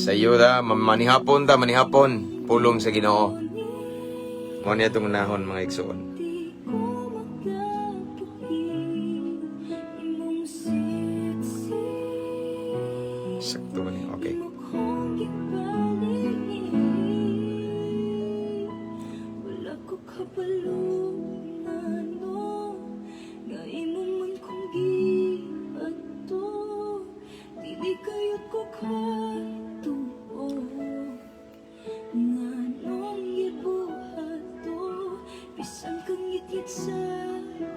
Sa iyo da, manihapon ta, manihapon. Pulong sa Ginoo. Mao niya itong unahon, mga igsoon. Di ko makabuhi imong siksik. Sakto ba niya? Okay. Imo kong gipaligid. Wala ko kabalo ngano nga imo man kong giadto. Dili kayot ko katuo nganong gibuhat to. Bisan kang ngitngit sa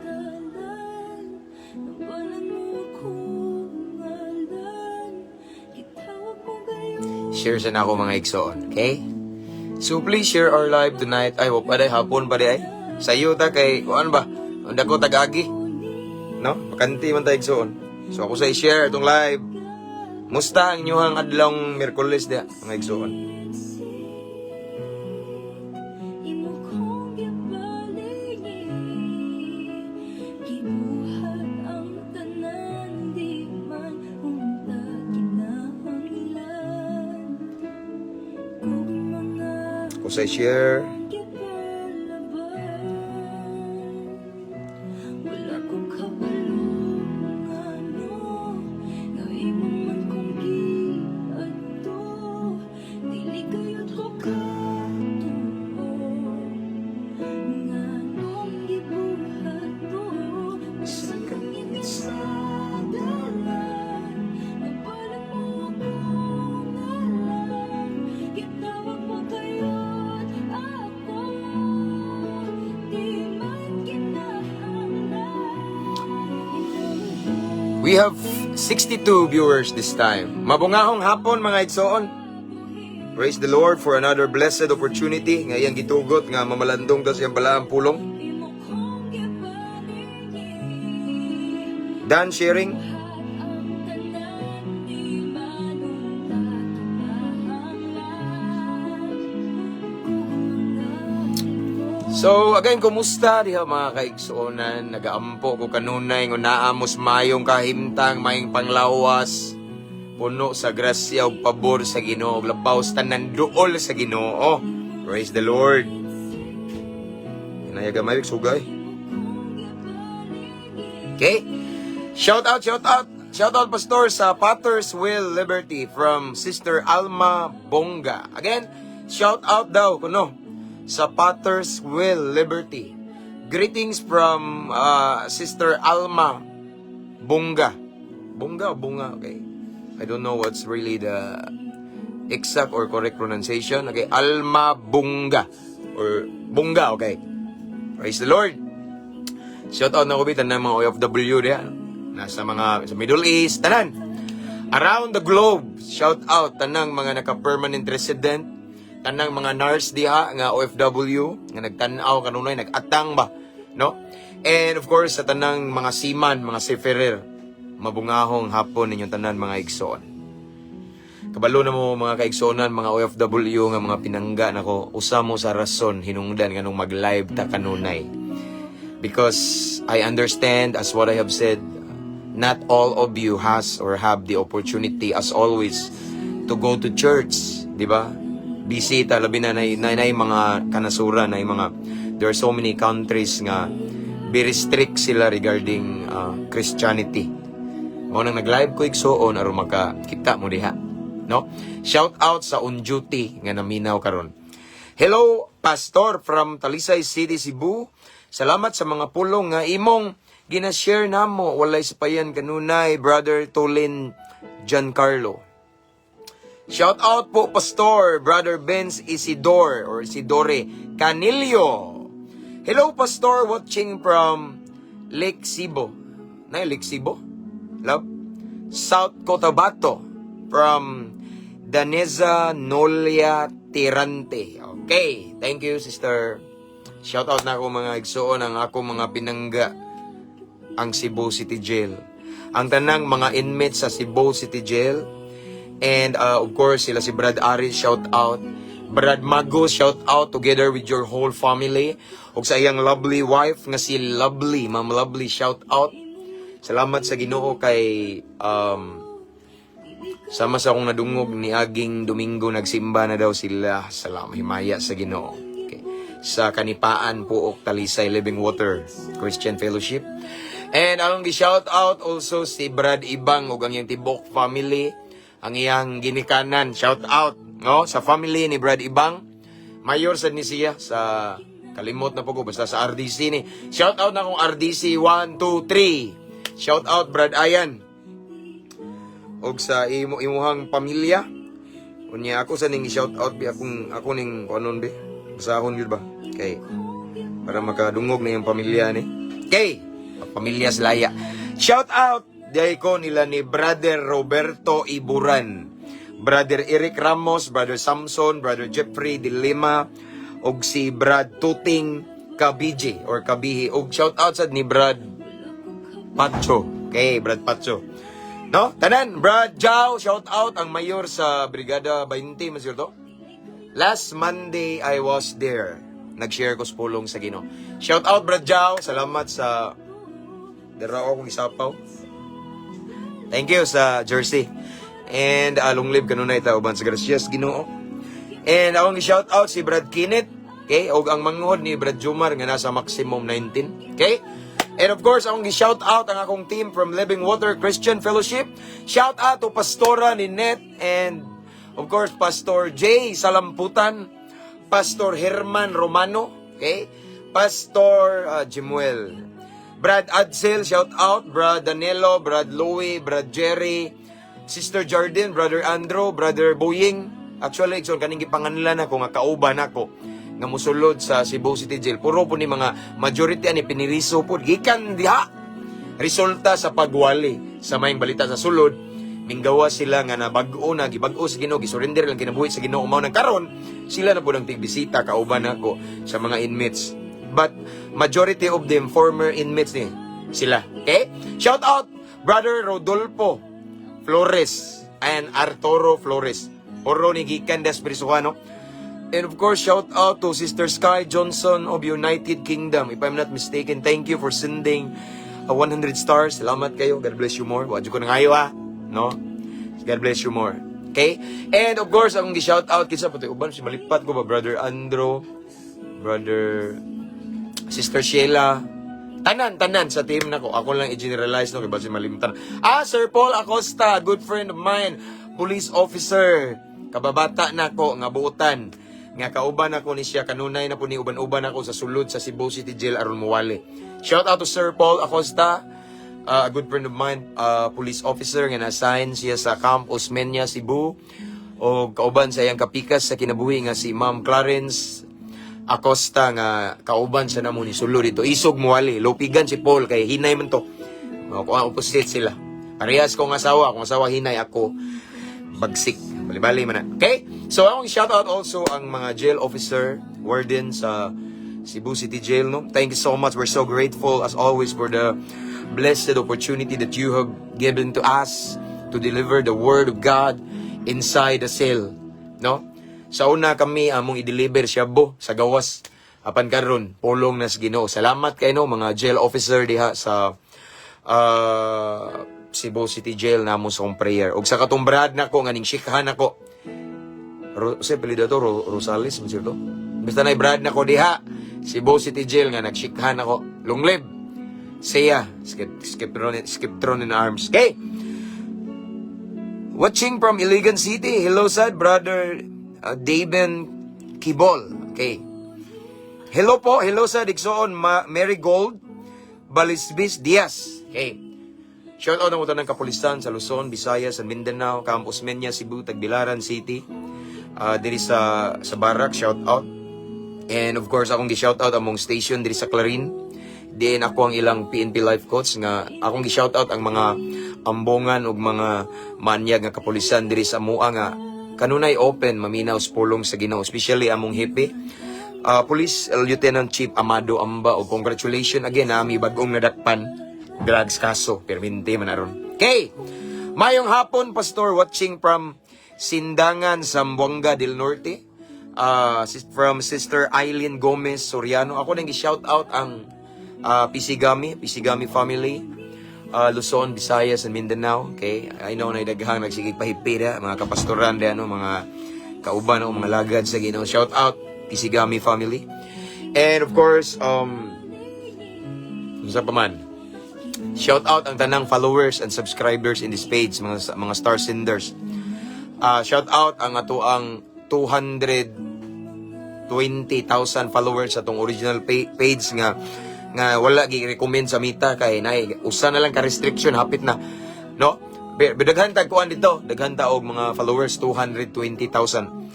dalan, nabalan mo akong ngalan. Gitawag mo gayon. Share sa nako, mga igsoon, okay? So please share our live tonight. Ay, wa pa day, hapon pa day ay. Sa iyo ta kay kuan ba? Unda ko tagagi. No? Bakanti man ta, igsoon. So ako sa i-share itong live. Musta ang inyong adlawng Miyerkules diha, mga igsoon? Imo kong gipaligid. Gibuhat ang tanan, di man unta kinahanglan. Kung mga Ako sa i-share. gipalaban. Wala ko kabalo ngano nga imo man kong giadto. Dili kayot ko katuo nganong gibuhat to. Bisan kang ngiti sa dalan, nabalan mo akong ngalan. Gitawag mo gayod ako. Di man kinahanglan. We have 62 viewers this time. Mabungahong hapon, mga igsoon. Praise the Lord for another blessed opportunity nga iyang gitugot nga mamalandong ta sa iyang balaang pulong. Imo kong gipaligid. Done sharing. Ang tanan, di man unta kinahanglan. Kung mga So again, kumusta diha, mga kaigsuonan? Nagaampo ko kanunay nga naa mos mayong kahimtang, mayong panglawas, puno sa grasya ug pabor sa Ginoo, ug labaw sa tanan, duol sa Ginoo. Praise the Lord. Inaya gamay sugay. Okay? Shout out, shout out. Shout out, Pastor, sa Potter's Will Liberty from Sister Alma Bonga. Again, shout out daw kuno sa Potter's Will Liberty. Greetings from Sister Alma Bunga. Bunga o Bunga, okay. I don't know what's really the exact or correct pronunciation. Okay, Alma Bunga or Bunga, okay. Praise the Lord. Shout out na ko tanan mga OFW diha. Nasa mga sa Middle East, tanan. Around the globe, shout out tanang mga naka-permanent resident, tanang mga nurse diha nga OFW nga nagtan-aw kanunay, nag-atang ba, no? And of course sa tanang mga seaman, mga seafarer, mabungahong hapon ninyong tanan, mga igsoon. Kabalo na mo, mga kaigsuonan, mga OFW nga mga pinangga nako, usa mo sa rason hinungdan nganong mag-live ta kanunay. Because I understand, as what I have said, not all of you has or have the opportunity as always to go to church, di ba? Busy ta, labi na mga kanasuran, na mga there are so many countries nga very strict sila regarding Christianity. Mao nang nag-live ko, igsuon, aron makakita mo diha. No? Shout out sa on duty nga naminaw karon. Hello, Pastor from Talisay City, Cebu. Salamat sa mga pulong nga imong gina-share namo. Walay sapayan kanunay, Brother Tolin Giancarlo. Shout out po, Pastor, Brother Benz Isidore or Isidore Canillo. Hello, Pastor, watching from Lake Cebu. Na Lake Cebu? Love? South Cotabato from Daneza Nolia Tirante. Okay, thank you, sister. Shout out na ako, mga igsuon, ang ako mga pinangga ang Cebu City Jail. Ang tanang mga inmates sa Cebu City Jail and of course sila si Brad Aris, shout out. Brad Mago, shout out together with your whole family. Ug sa iyang lovely wife nga si Lovely, Ma'am Lovely, shout out. Salamat sa Ginoo kay Sama sa akong nadungog ni aging Domingo, nagsimba na daw sila. Salamat, himaya sa Ginoo. Okay. Sa Kanipaan, Pook, Talisay, Living Water Christian Fellowship. And akong gi-shout out also si Brad Ibang ug ang iyang tibok family, ang iyang ginikanan. Shout out, no, sa family ni Brad Ibang. Mayor sad ni siya sa, kalimot na po ko, basta sa RDC ni. Shout out na akong RDC 1 2 3. Shout out, Brad Ayan, og sa imo imuhang pamilya. Unya ako sa ning shout out bi akong ako ning kuanon bi. Basahon gyud ba? Kay para makadungog na yung pamilya ni. Kay pamilya Slaya. Shout out diay ko nila ni Brother Roberto Iburan, Brother Eric Ramos, Brother Samson, Brother Jeffrey De Lima, og si Brad Tuting Kabiji or Kabihi. Og shout out sad ni Brad Pacho. Okay, Brad Pacho. No? Tanan, Brad Jao, shout out ang mayor sa Brigada 20, man to. Last Monday I was there. Nag-share ko sa pulong sa Ginoo. Shout out, Brad Jao, salamat sa dara akong isapaw. Thank you sa jersey. And long live kanunay ta uban sa gracias Ginoo. And akong i-shout out si Brad Kenneth, okay? Og ang manghod ni Brad Jumar nga nasa Maximum 19, okay? And of course, akong i-shout out ang akong team from Living Water Christian Fellowship. Shout out to Pastora Ninette and of course Pastor Jay Salamputan, Pastor Herman Romano, okay? Pastor Jimuel. Brad Adsel, shout out. Brad Danilo, Brad Louie, Brad Jerry, Sister Jardin, Brother Andrew, Brother Boying. Actually, igsoon, kaning gipanganlan ako nga kauban ako nga musulod sa Cebu City Jail. Puro po ni mga majority ani piniriso po gikan diha. Resulta sa pagwali sa maayong balita sa sulod, minggawa sila nga nabag-o na, gibag-o sa Ginoo, gisurrender lang kinabuhi sa Ginoo, mao nang karon sila na po ng tigbisita kauban nako sa mga inmates. But majority of them former inmates ni sila. Okay? Shout out Brother Rodolfo Flores and Arturo Flores. Oro ni gikan das Prisuano. And of course, shout out to Sister Sky Johnson of United Kingdom. If I'm not mistaken, thank you for sending 100 stars. Salamat kayo. God bless you more. Wa ko na ngayo ah. No? God bless you more. Okay? And of course, akong gi-shout out kinsa pa to uban si malipat ko ba, Brother Andro, Brother Sister Sheila, tanan tanan sa team nako. Ako lang i-generalize, no, kay basin malimtan. Ah, Sir Paul Acosta, good friend of mine, police officer, kababata nako nga buotan nga kauban ako ni siya kanunay na po ni uban-uban ako sa sulod sa Cebu City Jail aron muwali. Shout out to Sir Paul Acosta, a good friend of mine, police officer nga na-assign siya sa Camp Osmeña, Cebu. O kauban sa iyang kapikas sa kinabuhi nga si Ma'am Clarence Acosta nga kauban sa namo ni sulod dito. Isog muwali, lupigan si Paul kay hinay man to. Mga kuha opposite sila. Parehas kong asawa, kung asawa hinay, ako bagsik. Bali-bali man na. Okay? So akong shout out also ang mga jail officer, warden sa Cebu City Jail, no? Thank you so much. We're so grateful as always for the blessed opportunity that you have given to us to deliver the word of God inside the cell, no? Sa una kami among i-deliver shabu sa gawas. Apan karon pulong nas Ginoo. Salamat kay no mga jail officer diha sa Cebu City Jail namo sa akong prayer. Og sa katong brad nako nga ning shikhan nako. Sa apelyido to Rosales man to. Basta na brad nako diha Cebu City Jail nga nagshikhan ako. Long live. Siya, skip, skiptron in arms. Okay. Watching from Iligan City. Hello sad, Brother Daven Kibol. Okay. Hello po, hello sa igsoon Mary Gold Balisbis Diaz. Okay. Shout out ang ng kapulisan sa Luzon, Visayas, and Mindanao, Camp Osmeña, Cebu, Tagbilaran City. Diri sa Barak, shout out. And of course, akong gi-shout out among station diri sa Clarin. Diin ako ang ilang PNP life coach nga akong gi-shout out ang mga ambongan ug mga manyag nga kapulisan diri sa amua nga kanunay open maminaw sa pulong sa Ginoo, especially among hepe. Police Lieutenant Chief Amado Amba, o congratulations again na bagong nadakpan drugs kaso perminti man aron. Okay. Mayong hapon, Pastor, watching from Sindangan, Zamboanga del Norte. From Sister Eileen Gomez Soriano. Ako nang shout out ang Pisigami, Pisigami family. Luzon, Visayas, and Mindanao. Okay? I know na daghang nagsigig pahipira, mga kapastoran di ano, mga kauban o mga lagad sa Ginoo. Shout out Tisigami family. And of course, unsa pa man? Shout out ang tanang followers and subscribers in this page, mga star senders. Shout out ang atoang 220,000 followers sa atong original page nga wala gi-recommend sa Meta kay nay usa na lang ka restriction, hapit na, no? Daghan tag kuan dito, daghan ta og mga followers, 220,000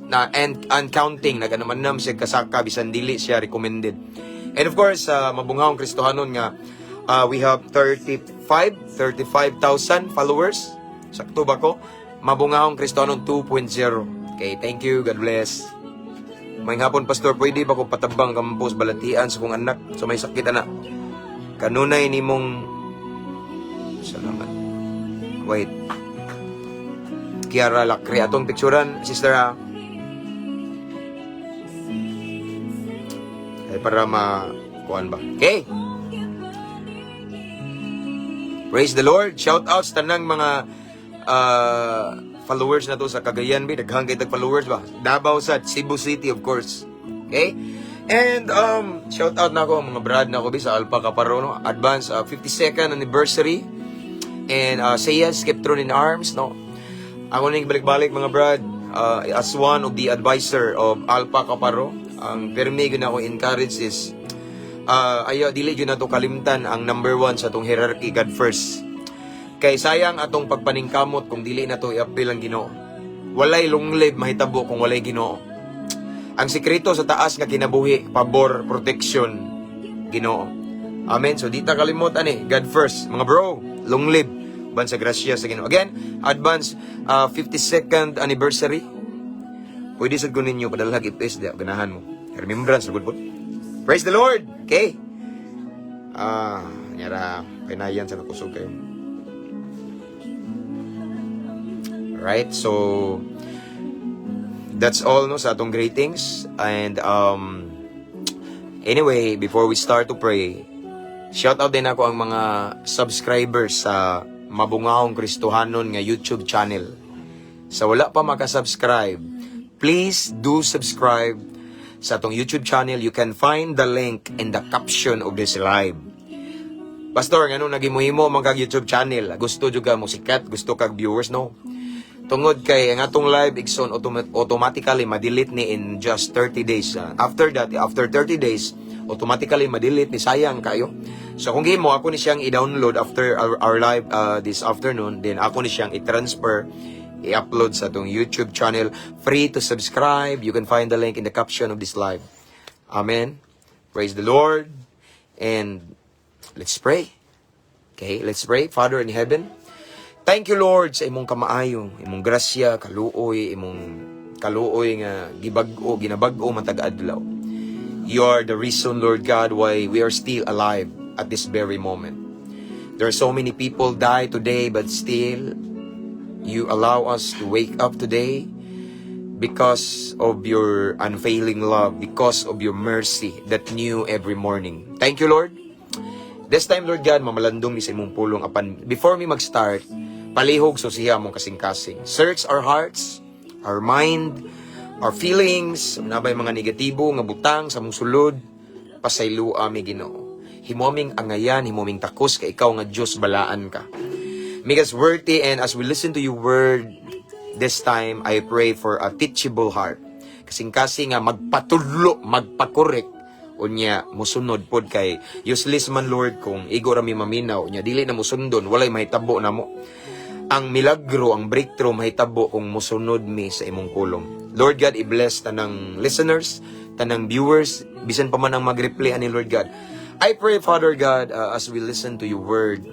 na and counting. Naganaman siya kasaka bisan dili siya recommended. And of course, Mabunghawong Kristohanon nga we have 35 35,000 followers. Sakto ba ko? Mabungahong Kristohanon 2.0. Okay, thank you. God bless. Maayong hapon, Pastor, pwede ba ko patabang campus balatian sa kong anak? So may sakit ana. Kanunay nimong salamat. Wait. Kiara Lacre atong picturean, sister, ha. Ay para ma kuan ba. Okay. Praise the Lord. Shout out sa tanang mga followers na to sa Cagayan ba. Daghang kay tag followers ba. Davao sa Cebu City, of course. Okay? And shout out na ako mga brad na ako bi sa Alpha Kaparo, no. Advance 52nd anniversary and Sayas kept throne in arms, no. Ako ning balik-balik, mga brad, as one of the advisor of Alpha Kaparo, ang permi gyud ako encourage is ayo dili gyud nato kalimtan ang number one sa atong hierarchy, God first. Kay sayang atong pagpaningkamot kung dili nato i-apil ang Ginoo. Walay long live mahitabo kung walay Ginoo. Ang sekreto sa taas nga kinabuhi, pabor, protection, Ginoo. Amen. So di ta kalimot ani, God first. Mga bro, long live ban sa grasya sa Ginoo. Again, advance 52nd anniversary. Pwede sad ko ninyo padalhag ipis di ganahan mo. Remembrance good po. Praise the Lord. Okay. Ah, nyara pinayan sa nakusog kayo. Right? So that's all, no, sa atong greetings and anyway, before we start to pray, shout out din ako ang mga subscribers sa Mabungahong Kristohanon nga YouTube channel. Sa wala pa makasubscribe, please do subscribe sa atong YouTube channel. You can find the link in the caption of this live. Pastor, ngano nagimuhimo man kag YouTube channel? Gusto jud ka mo sikat, gusto kag viewers, no? Tungod kay ang atong live, igsoon, automatically ma-delete ni in just 30 days. After that, after 30 days, automatically ma-delete ni, sayang kayo. So kung gimo ako ni siyang i-download after our live this afternoon, then ako ni siyang i-transfer, i-upload sa atong YouTube channel. Free to subscribe. You can find the link in the caption of this live. Amen. Praise the Lord. And let's pray. Okay, let's pray. Father in heaven, thank you, Lord, sa imong kamaayo, imong grasya, kaluoy, imong kaluoy nga gibag-o, ginabag-o matag adlaw. You are the reason, Lord God, why we are still alive at this very moment. There are so many people die today, but still you allow us to wake up today because of your unfailing love, because of your mercy that new every morning. Thank you, Lord. This time, Lord God, mamalandong mi sa imong pulong. Apan, before mi mag-start, palihog susiha among kasing-kasing. Search our hearts, our mind, our feelings, nabay mga negatibo nga butang sa among sulod, pasayloa mi, Ginoo. Himo aming angayan, himo aming takos kay ikaw nga Dios balaan ka. Make us worthy, and as we listen to your word this time, I pray for a teachable heart. Kasing-kasing nga magpatudlo, magpakorek, unya musunod pod, kay useless man, Lord, kung igo ra mi maminaw unya dili na musundon, walay mahitabo namo. Ang milagro, ang breakthrough, mahitabo kung musunod mi sa imong pulong. Lord God, i-bless tanang listeners, tanang viewers, bisan pa man ang mag-replay ani. Lord God, I pray, Father God, as we listen to your word,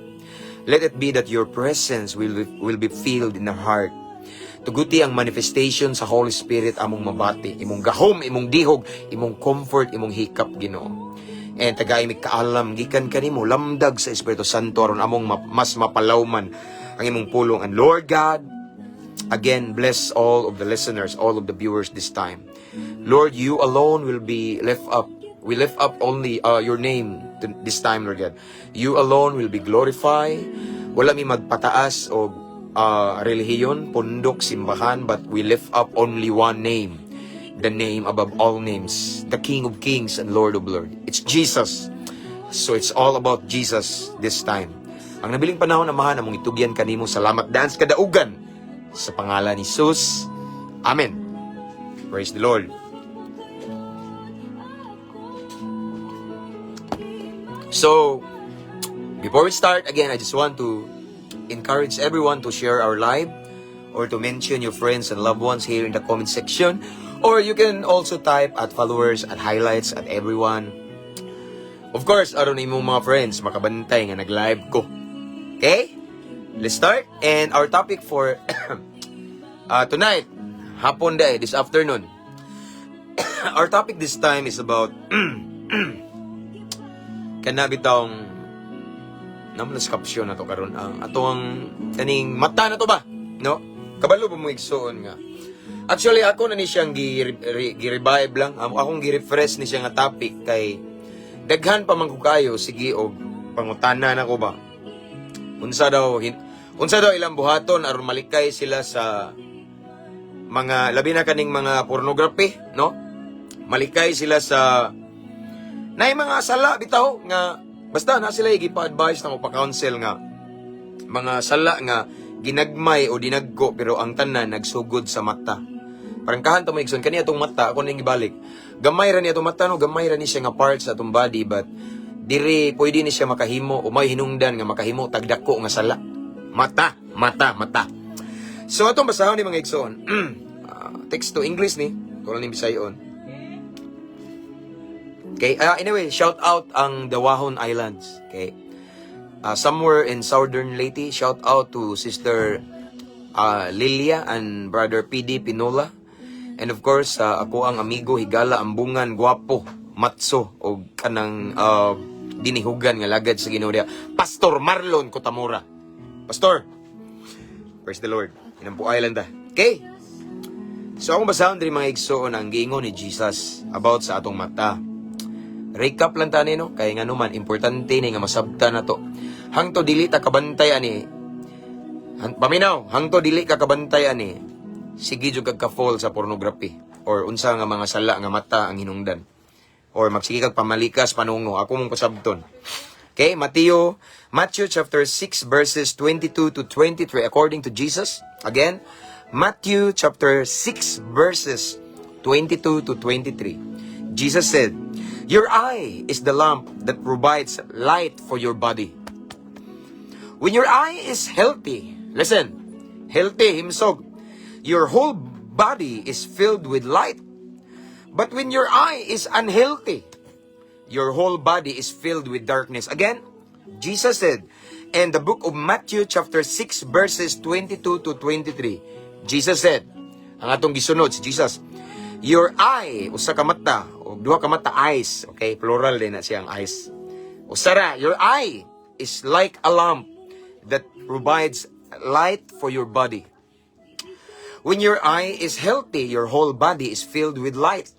let it be that your presence will be filled in our heart. Tuguti ang manifestation sa Holy Spirit among mabati. Imong gahom, imong dihog, imong comfort, imong hikap, Ginoo. And tagay mi kaalam gikan kanimo, lamdag sa Espiritu Santo, aron among mas mapalawman ang imong pulong. And Lord God, again, bless all of the listeners, all of the viewers this time. Lord, you alone will be lift up. We lift up only your name today. this time, Lord God. You alone will be glorified. Wala mi magpataas o relihiyon, pundok, simbahan, but we lift up only one name, the name above all names, the King of Kings and Lord of Lords. It's Jesus. So it's all about Jesus this time. Ang nabiling panahon, Amahan, among itugyan kanimo. Salamat daan sa kadaugan sa pangalan ni Jesus. Amen. Praise the Lord. So, before we start, again, I just want to encourage everyone to share our live or to mention your friends and loved ones here in the comment section. Or you can also type at followers, at highlights, at everyone. Of course, aron imong mga friends makabantay nga nag-live ko. Okay? Let's start. And our topic for tonight, hapon day, this afternoon. Our topic this time is about kana bitawng naman sa caption na to karon, ang ato ang kaning mata na to ba, no? Kabalo ba mo, igsuon, nga actually ako na ni siyang gi-revive lang, akong gi-refresh ni siya nga topic kay daghan pa man ko kayo sige og pangutana nako ba, unsa daw ilang buhaton aron malikay sila sa mga, labi na kaning mga pornography, no? Malikay sila sa nay mga sala bitaw nga basta na sila gipa-advise na pa-counsel nga mga sala nga ginagmay o dinagko, pero ang tanan nagsugod sa mata. Prangkahan ta mo, igsoon, kani atong mata, ako ning ibalik. Gamay ra ni atong mata, no, gamay ra ni siya nga part sa atong body, but diri pwede ni siya makahimo o may hinungdan nga makahimo tagdako nga sala. Mata, mata, mata. So atong basahon ni, mga igsoon. Text to English ni, tulad ni Bisayon. Okay, anyway, shout out ang Dawahon Islands. Okay. Somewhere in Southern Leyte, shout out to Sister Lilia and Brother PD Pinola. And of course, ako ang amigo higala ambungan guwapo, matso og kanang dinihugan nga lagad sa Ginoo diha, Pastor Marlon Kotamura. Pastor, praise the Lord. Inampo Island ah. Okay. So akong basahon diri, mga igsoon, ang giingon ni Jesus about sa atong mata. Recap lang tani, no, kay nga naman importante ni nga masabtan na to. Hangto dili ta kabantay ani. Paminaw, hangto dili ka kabantay ani, sige jud kag ka-fall sa pornography or unsa nga mga sala nga mata ang hinungdan. Or magsige kag pamalikas panungo, ako mong pasabton. Okay, Matthew chapter 6 verses 22 to 23 according to Jesus. Again, Matthew chapter 6 verses 22 to 23. Jesus said, "Your eye is the lamp that provides light for your body. When your eye is healthy," listen, healthy, himsog, "your whole body is filled with light. But when your eye is unhealthy, your whole body is filled with darkness." Again, Jesus said in the book of Matthew chapter 6 verses 22 to 23, Jesus said, ang atong gisunod si Jesus, "Your eye," usa ka mata, o duha ka mata, eyes, okay, plural din na siyang eyes. Usara, "your eye is like a lamp that provides light for your body. When your eye is healthy, your whole body is filled with light.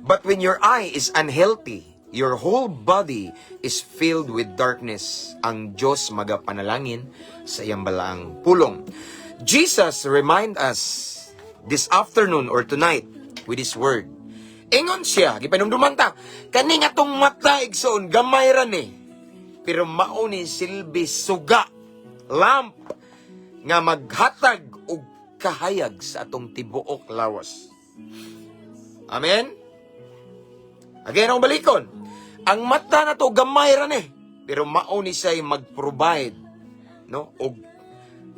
But when your eye is unhealthy, your whole body is filled with darkness." Ang Diyos magapanalangin sa iyang balaang pulong. Jesus remind us this afternoon or tonight with His word. Ingon siya, gipanumduman ta, kaning atong mata, igsoon, gamay ra ni. Pero mao ni silbi suga, lamp, nga maghatag og kahayag sa atong tibuok lawas. Amen? Again, ang balikon. Ang mata na to gamay ra ni. Pero mao ni siya'y mag-provide, no, og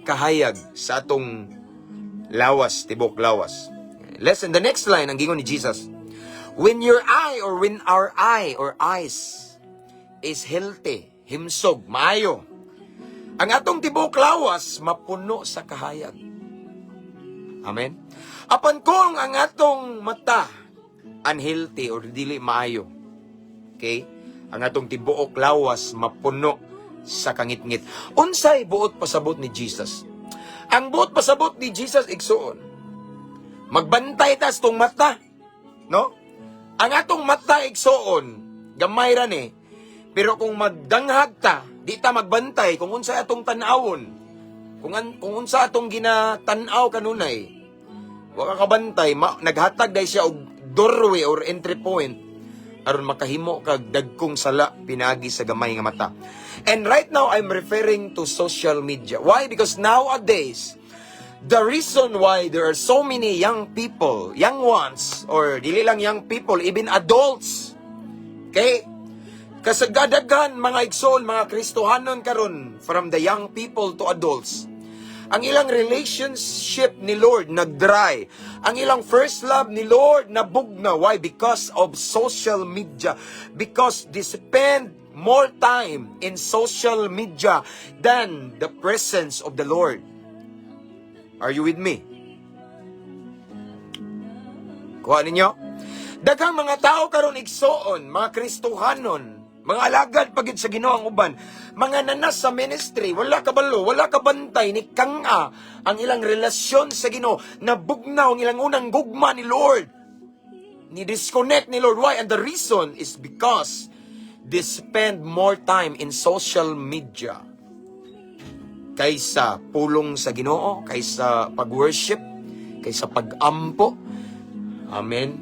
kahayag sa atong lawas, tibok lawas. Listen, the next line, ang gingon ni Jesus, "When your eye or when our eye or eyes is healthy," himsog, maayo, ang atong tibuok lawas mapuno sa kahayag. Amen? Apan kung ang atong mata unhealthy or dili maayo, okay? Ang atong tibuok lawas mapuno sa kangitngit. Unsay buot pasabot ni Jesus? Ang buot pasabot ni Jesus, igsuon, magbantay ta sa atong mata, no? Ang atong mata, igsuon, gamay ra ni, pero mao ni siya'y mag-provide og kahayag Pero kung magdanghag ta, di ta magbantay kung unsa atong tan-awon, kung unsa atong ginatan-aw kanunay, wa ka kabantay, naghatag dai siya og doorway or entry point aron makahimo kag dagkong sala pinagi sa gamay nga mata. And right now, I'm referring to social media. Why? Because nowadays, the reason why there are so many young people, young ones, or dili lang young people, even adults, okay? Kasagadaghan, mga igsoon, mga Kristohanon karon, from the young people to adults, ang ilang relationship ni Lord nag-dry. Ang ilang first love ni Lord nabugna. Why? Because of social media. Because they spend more time in social media than the presence of the Lord. Are you with me? Kuha ninyo? Daghang mga tao karon, igsoon, mga Kristohanon, mga alagad pa gid sa Ginoo ang uban, mga nanas sa ministry, wala kabalo, wala kabantay ni kang-a ang ilang relasyon sa Ginoo, nabugnaw ang ilang unang gugma ni Lord. Ni disconnect ni Lord. Why? And the reason is because they spend more time in social media kaysa pulong sa Ginoo, kaysa pag-worship, kaysa pag-ampo. Amen.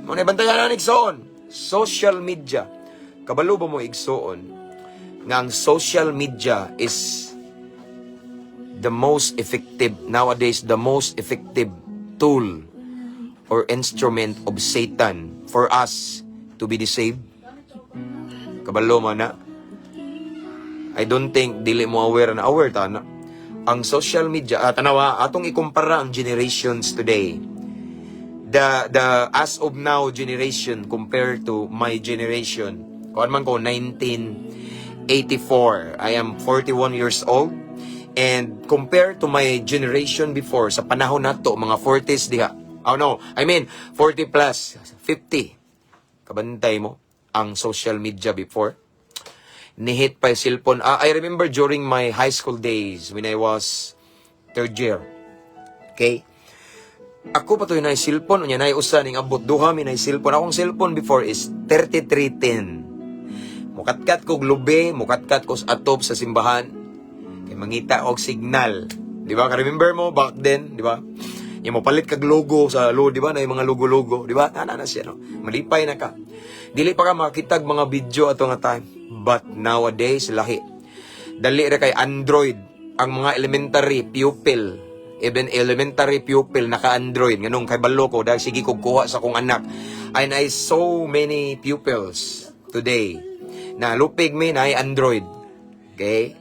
Mao na bantayan na, igsoon. Social media. Kabalo ba mo, igsoon, nga ang social media is the most effective nowadays, the most effective tool or instrument of Satan for us to be deceived? Kabalo mo na? I don't think dili mo aware na aware ta na. Ang social media, tanawa, atong ikumpara ang generations today. The as of now generation compared to my generation. Kuan man ko, 1984. I am 41 years old. And compared to my generation before, sa panahon nato, mga 40s diha. Oh no, I mean 40 plus, 50. Kabantay mo ang social media before. Nihit pa yung cellphone. Ah, I remember during my high school days when I was third year. Okay? Ako pa to yung cellphone, unya na usa ning abot duha mi na cellphone. Akong cellphone before is 3310. Mukatkat ko lubi, mukatkat ko sa atop sa simbahan. Kay mangita og signal. Di ba? Ka-remember mo back then, di ba? Yung mopalit kag logo sa lo, di ba? Na yung mga logo-logo, di ba? Ana na siya, no? Malipay na ka. Dili pa ka makitag mga video ato nga time. But nowadays, lahi. Dali ra kay Android. Ang mga elementary pupil, even elementary pupil naka-Android. Nganong kay balo ko dahil sige ko kuha sa akong anak. And I so many pupils today na lupig mi na Android. Okay?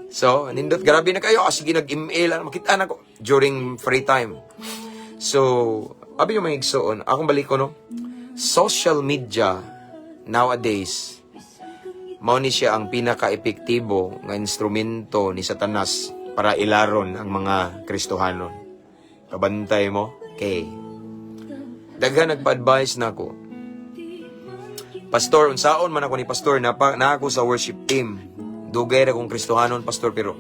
So, nindot, grabe na kayo. Ah, sige, nag-email. Ano, makita na ko during free time. So, abi yung mga igsoon, akong balik ko, no? Social media nowadays, mao ni siya ang pinaka-epektibo nga instrumento ni Satanas para ilaron ang mga Kristohanon. Kabantay mo? Okay. Daghan nagpa-advise na ako. "Pastor, unsaon man ako ni Pastor, napa, na ako sa worship team. Dugay ra kong Kristohanon, Pastor, pero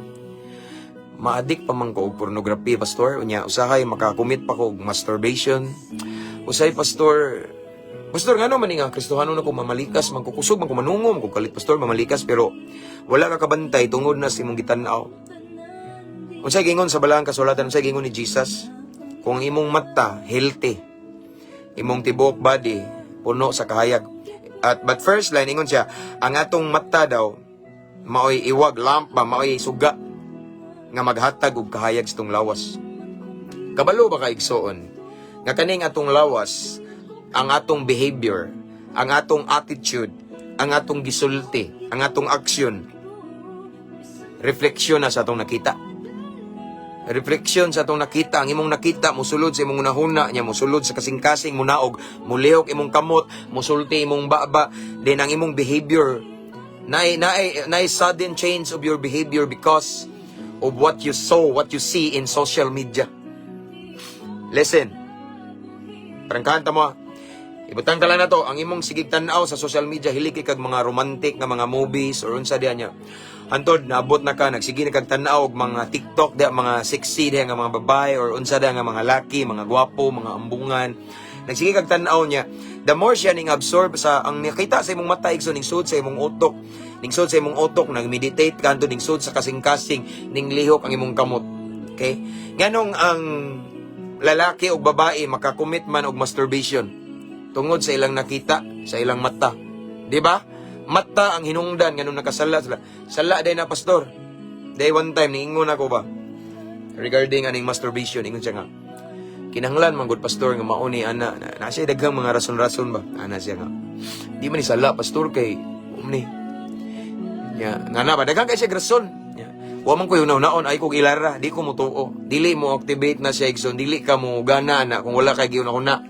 maadik pa man ko og pornography, Pastor. Unya, usahay makakomit pa ko og masturbation. Usahay, Pastor, Pastor, ngano man ni nga Kristohanon ako, mamalikas man ko, kusog man ko manungom ko kalit, Pastor, mamalikas," pero wala ka kabantay tungod na sa imong gitan-aw. Unsay gingon sa balaang kasulatan, unsay gingon ni Jesus? Kung ang imong mata healthy, imong tibuok body puno sa kahayag. At but first line, ingon siya, ang atong mata daw maoy iwag lamp ba, maoy suga nga maghatag og kahayag sa itong lawas. Kabalo ba ka, igsoon, nga kaning atong lawas, ang atong behavior, ang atong attitude, ang atong gisulti, ang atong action, refleksyon na sa atong nakita? Refleksyon sa atong nakita, ang imong nakita, musulod sa imong hunahuna niya, musulod sa kasing-kasing, munaog, mulihok imong kamot, musulti imong baba, then ang imong behavior, naay sudden change of your behavior because of what you saw, what you see in social media. Listen. Prangkahan ta mo ah. Ibutang ka lang na to, ang imong sigig tan-aw sa social media, hilig kag mga romantic nga mga movies or unsa diha niya. Hantod naabot na ka, nagsige na kag tan-aw og mga TikTok diha, mga sexy diha nga mga babae or unsa diha nga mga laki, mga gwapo, mga ambungan. Nagsige kag tan-aw niya, the more siya ning absorb sa ang nakita sa imong mata, igsoon, ning sud sa imong utok. Ning sud sa imong utok, nag-meditate ka ning sud sa kasing-kasing, ning lihok ang imong kamot. Okay? Nganong ang lalaki o babae makakommit man og masturbation? Tungod sa ilang nakita sa ilang mata. Di ba? Mata ang hinungdan nganong nakasala sila. Sala day na, pastor. Day one time niingon ako ba regarding aning masturbation, ingon siya nga kinahanglan man gud, pastor, nga mao ni ana na, na siya daghang mga rason-rason ba ana siya nga di man ni sala, pastor, kay umni ya nga na ba daghan kay siya rason ya. Wa man ko naon ay kog ilara, di ko motuo, dili mo activate na siya, igsoon, dili ka mo gana na kung wala kay giuna-una.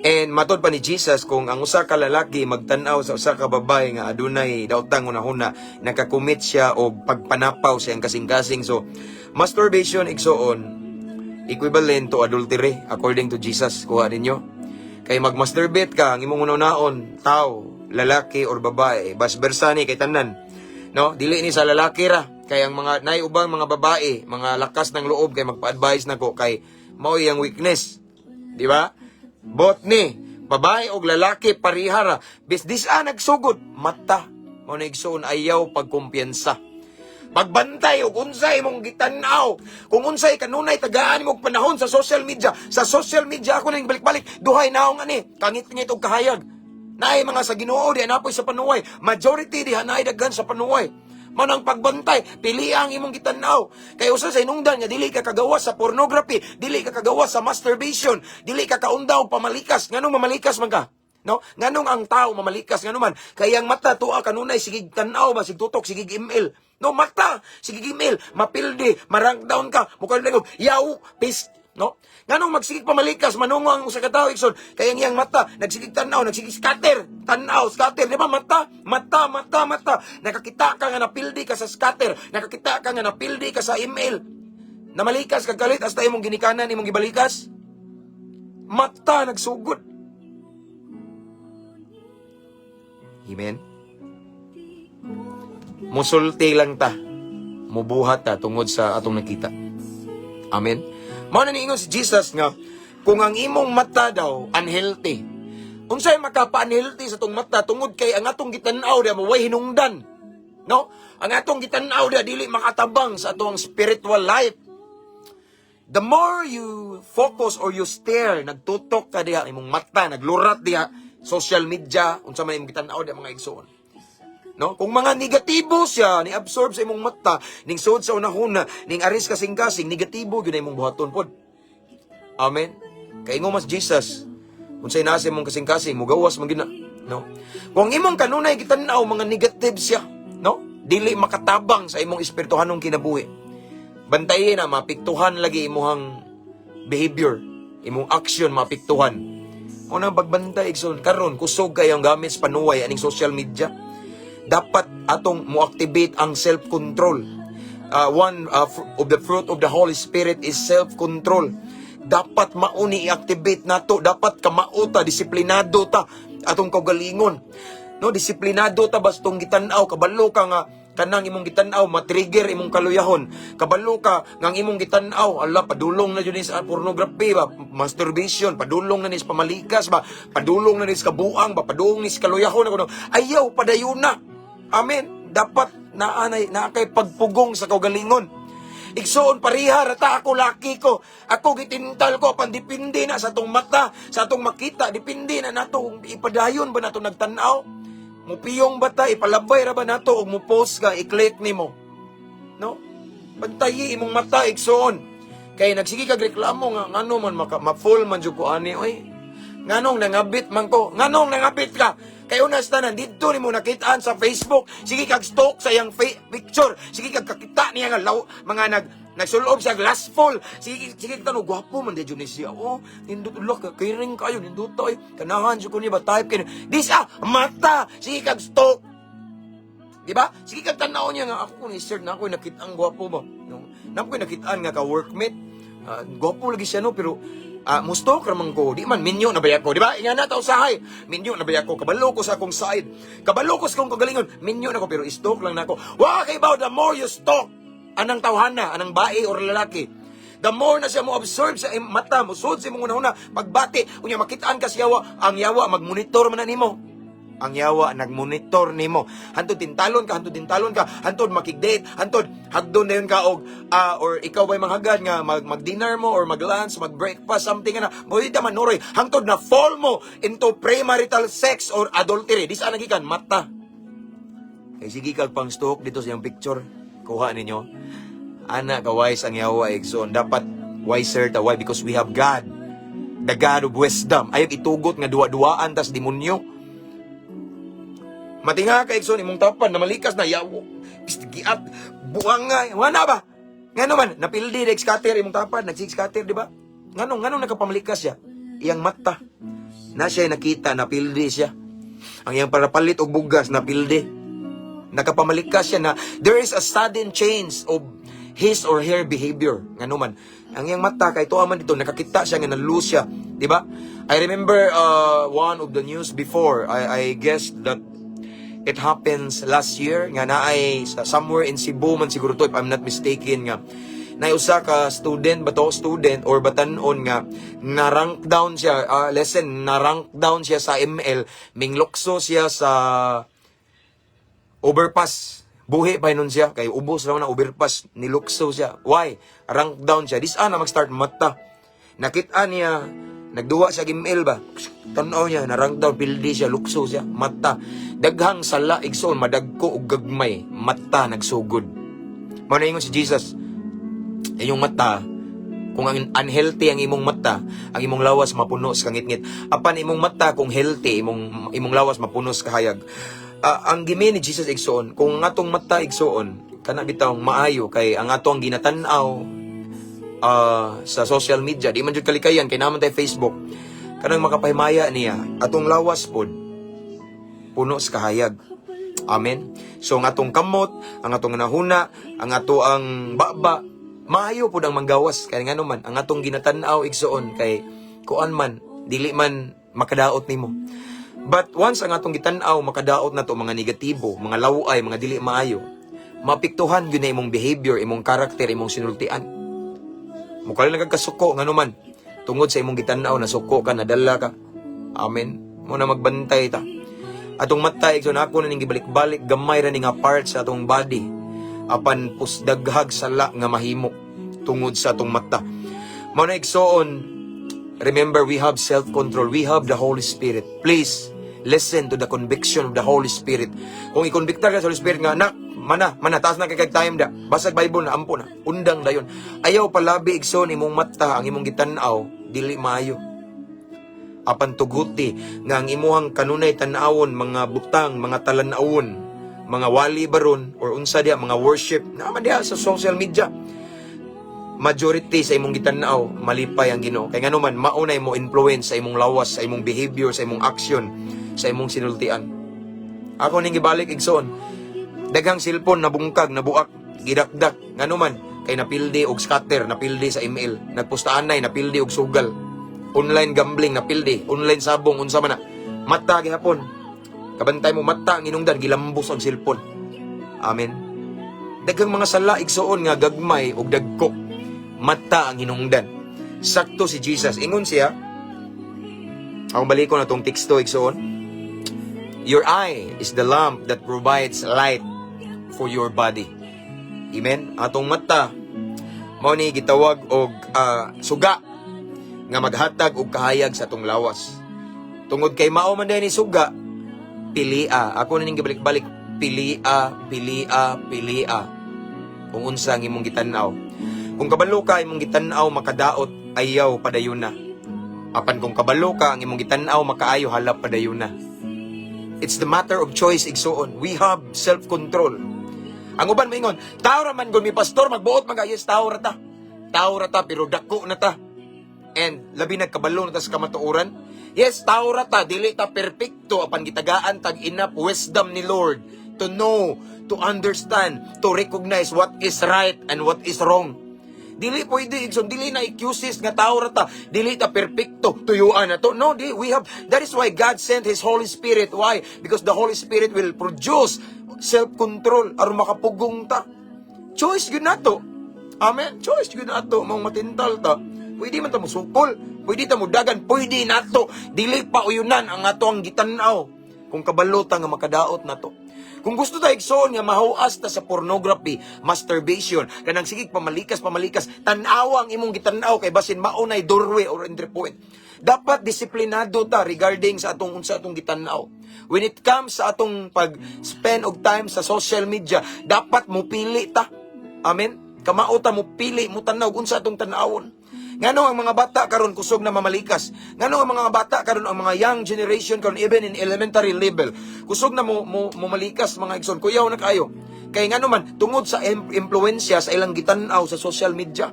And matod pa ni Jesus, kung ang usa ka lalaki magtan-aw sa usa ka babae nga adunay daotang hunahuna, nakakommit siya og pagpanapaw sa iyang kasing-kasing. So, masturbation, igsoon, equivalent to adultery according to Jesus. Kuha ninyo. Kay magmasturbate ka, ang imong hunahunaon, tao, lalaki or babae, vice versa ni kay tanan. No, dili ni sa lalaki ra kay ang mga nay ubang mga babae, mga lakas ng loob kay magpa-advise nako kay mao iyang weakness. Di ba? Both ni babae og lalaki parihara. Bis dis a nagsugod mata. Mao na, igsoon, ayaw pagkumpiyansa. Pagbantay og unsay imong gitan-aw. Kung unsay kanunay tagaan mo og panahon sa social media. Sa social media ako nang balik-balik duhay naong ani kangit-ngit og kahayag. Naay mga sa Ginoo di napoy sa panuway. Majority diha naay daghan sa panuway. Man ang pagbantay, pili ang imong gitan-aw. Kay usa sa hinungdan nga dili ka kagawas sa pornography, dili ka kagawas sa masturbation, dili ka kaunda og pamalikas. Nganong mamalikas man ka? No? Nganong ang tao mamalikas ngano man? Kay ang mata tuwa kanunay sigig tan-aw ba, sig tutok, sigig email. No, mata, sigig email, mapildi, marank down ka, mukha lang yaw, peace, no? Nganong magsigig pamalikas, manungo ang usa ka tawo, igsoon, kay ang iyang mata nagsigig tan-aw, nagsigig scatter, tan-aw, scatter, di ba mata, mata, mata, mata. Nakakita ka nga napildi ka sa scatter, nakakita ka nga napildi ka sa email. Namalikas kag kalit hasta imong ginikanan imong gibalikas. Mata nagsugod. Amen. Musulti lang ta. Mubuhat ta tungod sa atong nakita. Amen. Mao na niingon si Jesus nga kung ang imong mata daw unhealthy. Unsay makapa-unhealthy sa atong mata? Tungod kay ang atong gitan-aw diha way hinungdan. No? Ang atong gitan-aw diha dili makatabang sa atong spiritual life. The more you focus or you stare, nagtutok ka diha, imong mata, naglurat diha, social media, unsa man imong gitan-aw diha, mga igsoon. No? Kung mga negatibo siya, ni absorb sa imong mata, ning suod sa unahuna, ning aris kasing-kasing, negatibo gyud na imong buhaton pod. Amen. Kay ingon mas Jesus, unsay naa sa imong kasing-kasing, mugawas man gyud na, no? Kung ang imong kanunay gitan-aw mga negative siya, no? Dili makatabang sa imong espirituhanong kinabuhi. Bantayin na mapiktuhan lagi imuhang behavior, imong action mapiktuhan. Una pagbantay, igsoon, karon kusog kayo ang gamit sa panuway aning social media. Dapat atong mo-activate ang self-control. One of the fruit of the Holy Spirit is self-control. Dapat mauni i-activate nato, dapat kamao ta, disiplinado ta atong kaugalingon. No, disiplinado ta bastong gitan-aw, kabalo ka nga kanang imong gitan-aw matrigger imong kaluyahon. Kabalo ka nga ang imong gitan-aw, ala, padulong na jud ni sa pornography ba, masturbation, padulong na ni sa pamalikas ba, padulong na ni sa kabuang ba, padulong ni sa kaluyahon ako no. Ayaw padayon na. Amen. Dapat naanay naa kay pagpugong sa kaugalingon. Igsoon, pariha rata ako, laki ko. Ako gitintal ko pandipindi na sa atong mata, sa atong makita, depende na nato kung ipadayon ba nato nagtan-aw. Mupiyong ba ta, ipalabay ra ba nato og mo-post ka, i-click nimo. No? Bantayi imong mata, igsoon. Kay nagsige kag reklamo nga ngano man maka ma-full man jud ko ani oy. Nganong nangabit man ko? Nganong nangabit ka? Kay una sa tanan didto nimo nakitaan sa Facebook. Sige kag stalk sa iyang picture. Sige kag kakita niya nga law, mga nagsulob siya lustful. Sige sige tanong, gwapo man di ni siya. Oh, nindot ulak ka kiring kayo nindot oy. Kanahan jud ko niya ba type kay. Dis ah mata. Sige kag stalk. Di ba? Sige kag tanaw niya nga ako ni sir na ako nakita ang gwapo ba. No? Na ako nakitaan nga ka workmate. Gwapo lagi siya, no, pero musto ra man ko, di man minyo na baya ko, di ba? Inga na ta usahay. Minyo na baya ko, kabalo ko sa akong side. Kabalo ko sa akong kagalingon. Minyo na ko pero stalk lang nako. Wa kay ba the more you stalk anang tawhana, anang bae or lalaki. The more na siya mo absorb sa mata, musud sa imong una-una, pagbati, unya makitaan ka sa yawa, ang yawa magmonitor man na nimo. Ang yawa nagmonitor nimo. Hantod tintalon ka, hantod tintalon ka, hantod makig-date, hantod hagdon na yun ka og or ikaw ba'y manghagad nga mag-dinner mo or mag-lunch, mag-breakfast, something na mo di ta manuroy, hangtod na fall mo into premarital sex or adultery. Di saan nagikan mata. Kay sige kag pang stalk dito sa iyang picture. Kuha ninyo. Ana ka wise ang yawa, igsoon. Dapat wiser ta. Why? Because we have God. The God of wisdom. Ayaw itugot nga duwa-duwaan tas demonyo. Matinga ka, igsoon, imong tapan na malikas na yawo. Giat buang nga. Wala ba? Ngano man napildi na scatter imong tapan, nag scatter, di ba? Ngano nakapamalikas siya? Iyang mata. Na siya nakita napildi siya. Ang iyang parapalit og bugas napildi. Nakapamalikas siya na there is a sudden change of his or her behavior. Ngano man, ang iyang mata kay tuwa man dito, nakakita siya nga na-lose siya, di ba? I remember one of the news before. I guess that it happens last year nga naay sa somewhere in Cebu man siguro to, if I'm not mistaken, nga na usa ka student ba to, student or batanon nga na rank down siya, lesson, na rank down siya sa ML, minglukso siya sa overpass. Buhi pa nun siya kay ubos raw na overpass, nilukso siya. Why? Rank down siya. This ana mag-start mata. Nakita niya nagduwa siya ML ba, tan-aw niya na rank down, pildi siya, lukso siya. Mata. Daghang sala, igsoon, madagko og gagmay, mata nagsugod. Mao na ingon si Jesus, inyong mata, kung ang unhealthy ang imong mata, ang imong lawas mapuno sa kangitngit. Apan imong mata kung healthy, imong lawas mapuno sa kahayag. Ah, ang gi-mean ni Jesus, igsoon, kung ang atong mata, igsoon, kana bitawng maayo kay ang ato ang ginatan-aw sa social media, di man jud kalikayan kay naman tay Facebook. Kanang makapahimaya niya, atong lawas pod puno sa kahayag. Amen. So ang atong kamot, ang atong nahuna, ang ato ang baba, maayo pud ang manggawas kay ngano man ang atong ginatan-aw, igsoon, kay kuan man, dili man makadaot nimo. But once ang atong gitan-aw makadaot na to, mga negatibo, mga laway, mga dili maayo, maapektuhan gyud na imong behavior, imong karakter, imong sinultian. Mukha lang nagkasuko, ngano man tungod sa imong gitan-aw nasuko ka, nadala ka. Amen. Mo na magbantay ta. Atong mata, igsoon, ako na ning gibalik-balik, gamay ra ni nga part sa atong body. Apan pusdaghag sala nga mahimo tungod sa atong mata. Mao na, igsoon, remember we have self-control. We have the Holy Spirit. Please listen to the conviction of the Holy Spirit. Kung i-convictar ka sa Holy Spirit nga, "Nak, mana, mana, taas na kay kag time da. Basag Bible na, ampo na." Undang dayon. Ayaw palabi, igsoon, imong mata, ang imong gitan-aw, dili maayo. Apan tuguti nga ang imuhang kanunay tan-awon mga butang, mga talan-awon, mga wali baron or unsa diya mga worship naman diya sa social media. Majority sa imong gitan-aw, malipay ang Ginoo. Kay ngano man maunay mo influence sa imong lawas, sa imong behavior, sa imong action, sa imong sinultian. Ako ning gibalik, igsoon. Daghang cellphone nabungkag, nabuak, gidakdak, ngano man kay napildi og scatter, napildi sa ML, nagpustaanay, napildi og sugal. Online gambling napildi, online sabong, unsa man na. Mata gihapon. Kabantay mo, mata ang inungdan, gilambos ang cellphone. Amen. Daghang mga sala, igsoon, nga gagmay og dagko. Mata ang hinungdan. Sakto si Jesus. Ingon siya, akong balikon na tong teksto, igsoon. "Your eye is the lamp that provides light for your body." Amen. Atong mata mao ni gitawag og suga nga maghatag og kahayag sa atong lawas. Tungod kay mao man ni suga, pilia. Ako na ning gibalik-balik, pilia, pilia, pilia. Kung unsa ang imong gitan-aw. Kung kabalo ka imong gitan-aw makadaot, ayaw padayon na. Apan kung kabalo ka ang imong gitan-aw makaayo, halap padayon na. It's the matter of choice, igsoon. We have self-control. Ang uban moingon, "Tao ra man gud mi, pastor, magbuot man yes, tao ra ta. Tao ra ta pero dako na ta. And labi nagkabalo na ta sa kamatuoran. Yes, tao ra ta, dili ta perpekto, apan gitagaan tag enough wisdom ni Lord to know, to understand, to recognize what is right and what is wrong. Dili pwede, igsoon, dili na excuses nga tao ra ta, dili ta perpekto, tuyuan na to. No, di, we have, that is why God sent His Holy Spirit. Why? Because the Holy Spirit will produce self-control aron makapugong ta. Choice gyud nato. Amen. Choice gyud ato mong matintal ta. Pwede man ta musukol, pwede ta mudagan, pwede nato dili pa uyunan ang ato ang gitan-aw kung kabalo ta nga makadaot nato. Kung gusto ta, igsoon, nga mahuas ta sa pornography, masturbation, kanang sige pamalikas pamalikas, tan-awa ang imong gitan-aw kay basin mao nay doorway or entry point. Dapat disiplinado ta regarding sa atong unsa atong gitan-aw. When it comes sa atong pag-spend og time sa social media, dapat mupili ta. Amen. Kamao ta mo pili, mo tanaw unsa atong tan-awon. Ngano ang mga bata karon kusog na mamalikas? Ngano ang mga bata karon, ang mga young generation karon, even in elementary level, kusog na mo malikas, mga igsoon? Kuyaw na kaayo. Kay ngano man, tungod sa impluwensya sa ilang gitan-aw sa social media.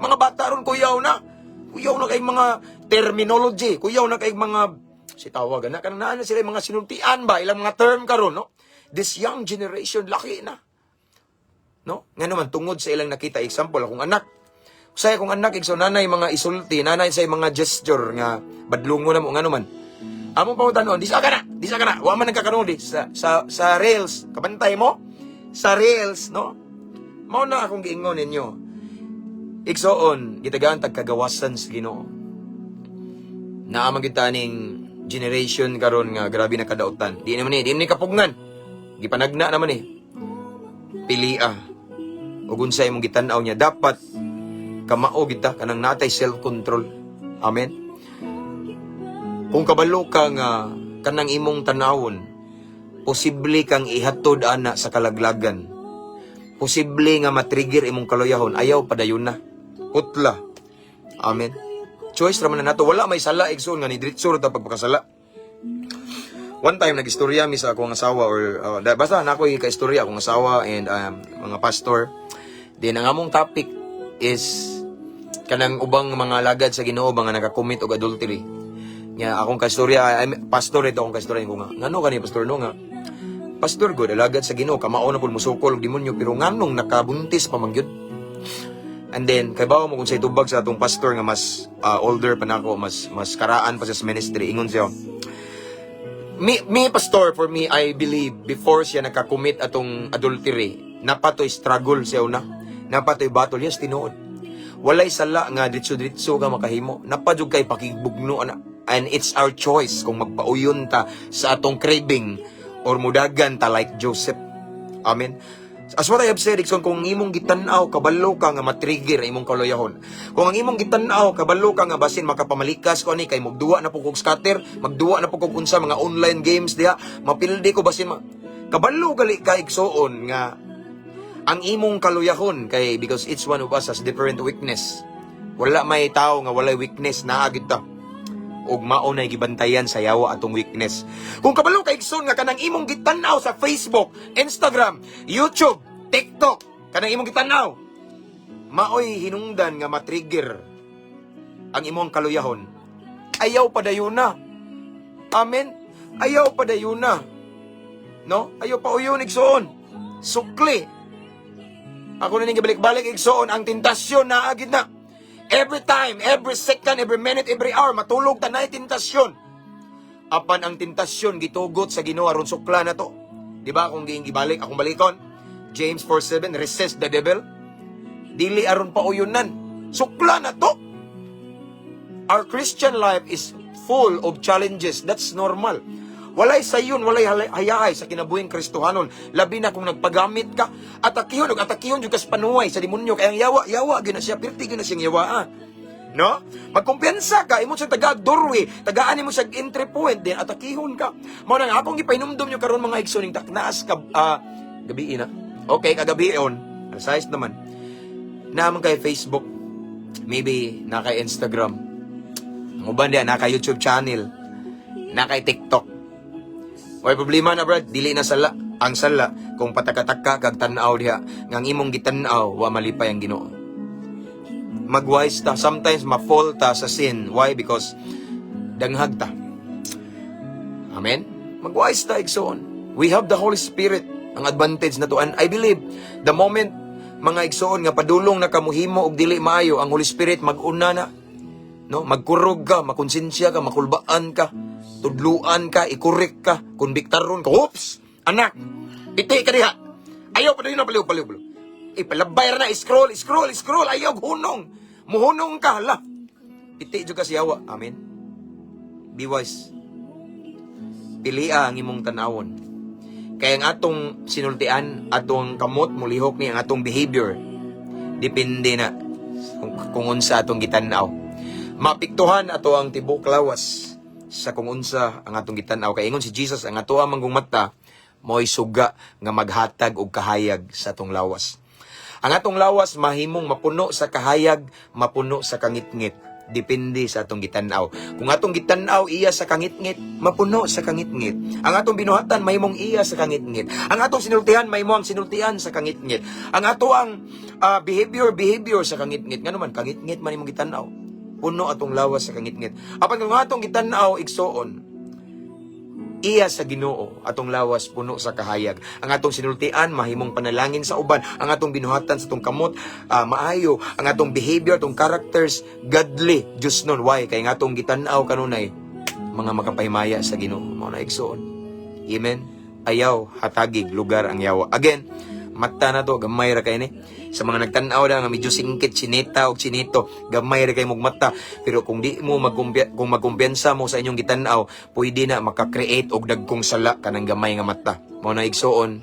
Mga bata ron kuyaw na. Kuyaw na kay mga terminology, kuyaw na kay mga si tawag na kanang naa na sila mga sinultian ba, ilang mga term karon, no? This young generation, laki na. No? Nga naman, tungod sa ilang nakita. Example, akong anak. Say akong anak, igso, nanay mga isulti, nanay sa mga gesture nga badlungo na mo, nga naman. Among pangutanon, "Di sa ka na, di sa ka na, wa man nagkakaroon di sa rails, kabantay mo sa rails," no? Mao na akong giingon ninyo. Igsoon, gitagaan tag kagawasan sa Ginoo. Naa man gyud ning generation karon nga grabe na kadautan. Di naman ni, di naman ni kapugnan. Gipanagna naman eh. Pilia. Ug unsa imong gitan-aw niya, dapat kamao kita kanang natay self-control. Amen. Kung kabalo ka nga kanang imong tanawon, posible kang ihatod ana sa kalaglagan. Posible nga matrigger imong kaluyahon, ayaw padayon na. Putla. Amen. Choice ra man na nato. Wala may sala, igsoon, nga ni diretso ra ta pagpakasala. One time nag-istorya mi sa akong asawa or basta na ako ka-istorya akong asawa and mga pastor. Then ang among topic is kanang ubang mga alagad sa Ginoo ba nga nakakommit og adultery. Nya akong kaistorya, ay, pastor ito akong kaistorya ko nga. Ngano kani, pastor, no, nga pastor god, alagad sa Ginoo, kamao na pud musukol og demonyo, pero nganong nakabuntis pa man gyud? And then kay bawo mo kung sa itubag sa atong pastor nga mas older pa nako, mas karaan pa sa ministry, ingon siya. Me, pastor, for me, I believe before siya nakakommit atong adultery, napatoy struggle siya una. Napatoy battle, yes, tinuod. Walay sala nga ditso-ditso ka makahimo. Napadjud kay pakigbugno ana. And it's our choice kung magpauyon ta sa atong craving or mudagan ta like Joseph. Amen. As what I have said, igsoon, kung ang imong gitan-aw, kabalo ka nga matrigger ang imong kaluyahon. Kung ang imong gitan-aw, kabalo ka nga basin makapamalikas ko ani kay magduwa na po kog scatter, magduwa na po kog unsa mga online games diha, mapildi ko basin kabalo gali ka, igsoon, nga ang imong kaluyahon kay because each one of us has different weakness. Wala may tao nga walay weakness, naa gyud ta ug mao nay gibantayan sa yawa atong weakness. Kung kabalo ka, igsoon, nga kanang imong gitan-aw sa Facebook, Instagram, YouTube, TikTok, kanang imong gitan-aw, maoy hinungdan nga matrigger ang imong kaluyahon, ayaw padayon na. Amen. Ayaw padayon na. No? Ayaw pa uyon, igsoon. Sukli. Ako na ning gibalik-balik, igsoon, ang tentasyon naa gyud na. Every time, every second, every minute, every hour, matulog ta, naay tentasyon. Apan ang tentasyon gitugot sa Ginoo aron sukla na to. Di ba kung giing gibalik, akong balikon? James 4:7, resist the devil. Dili aron pauyunan. Sukla na to. Our Christian life is full of challenges. That's normal. Walay sayon, walay hayahay sa kinabuhing Kristohanon. Labi na kung nagpagamit ka, atakihon, ug atakihon jud kas panuway sa demonyo. Kaya ang yawa, yawa gyud na siya, pirti gyud na siyang yawa. Ah. No? Magkumpiyansa ka, imo siya taga doorway, tagaan nimo siya entry point, then atakihon ka. Mao na nga akong gipahinumdom nyo karon, mga igsoon, ning taknaas ka gabi na. Okay, kagabi on. Size naman. Naa man kay Facebook, maybe na kay Instagram. Ang uban diya, na kay YouTube channel, na kay TikTok. Way problema na, brad, dili na sala. Ang sala kung patakataka kag tan-aw diha nga ang imong gitan-aw wa malipay ang Ginoo. Magwise ta, sometimes ma-fall ta sa sin. Why? Because danghag ta. Amen? Magwise ta, igsoon. We have the Holy Spirit. Ang advantage na to. And I believe, the moment, mga igsoon, nga padulong na kamuhimo og dili maayo, ang Holy Spirit mag-una na. No? Magkurog ka, makonsensya ka, makulbaan ka, tudluan ka, i-correct ka, konbiktaron ka. Oops! Anak! Iti ka diha! Ayaw pa na, paliw, paliw, paliw. Ipalabay ra na, scroll, scroll, scroll, ayaw hunong. Muhunong ka, hala. Piti jud ka sa yawa. Amen. Be wise. Pilia ang imong tanawon. Kaya ang atong sinultian, atong kamot, mulihok ni ang atong behavior. Depende na kung unsa atong gitan-aw. Maapektuhan ato ang tibok lawas sa kung unsa ang atong gitan-aw. Kay ingon si Jesus, ang ato ang manggong mata, mo'y suga nga maghatag og kahayag sa atong lawas. Ang atong lawas mahimong mapuno sa kahayag, mapuno sa kangitngit. Depende sa atong gitan-aw. Kung atong gitan-aw iya sa kangitngit, mapuno sa kangitngit. Ang atong binuhatan mahimong iya sa kangitngit. Ang atong sinultihan, mahimo ang sinultihan sa kangitngit. Ang ato ang behavior, behavior sa kangitngit. Ngano man kangitngit man imong gitan-aw. Puno atong lawas sa kangitngit. Apan kung atong gitan-aw, igsoon, iya sa Ginoo, atong lawas puno sa kahayag. Ang atong sinultian mahimong panalangin sa uban, ang atong binuhatan sa atong kamot maayo, ang atong behavior, atong characters godly, Diyos nun. Why? Kay ang atong gitan-aw kanunay mga makapahimaya sa Ginoo. Mao na, igsoon. Amen. Ayaw hatagig lugar ang yawa. Again, mata na to, gamay ra kay ni. Sa mga nagtan-aw na nga medyo singkit, chinita og chinito, gamay ra kay mog mata. Pero kung di mo kung magkumpiyansa mo sa inyong gitan-aw, pwede na maka-create og dagkong sala kanang gamay nga mata. Mao na, igsoon,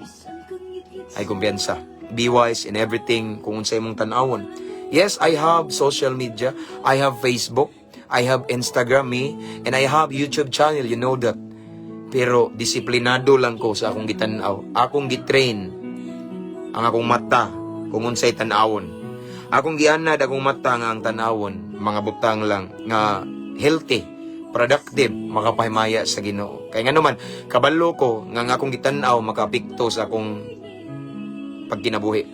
ay kumpiyansa. Be wise in everything kung unsay imong tan-awon. Yes, I have social media. I have Facebook. I have Instagram me. And I have YouTube channel. You know that. Pero disiplinado lang ko sa akong gitan-aw. Akong gitrain ang akong mata kung unsay tan-awon. Akong gianad akong mata nga ang tan-awon, mga butang lang nga healthy, productive, makapahimaya sa Ginoo. Kay ngano man, kabalo ko nga ang akong gitan-aw makaapekto sa akong pagkinabuhi.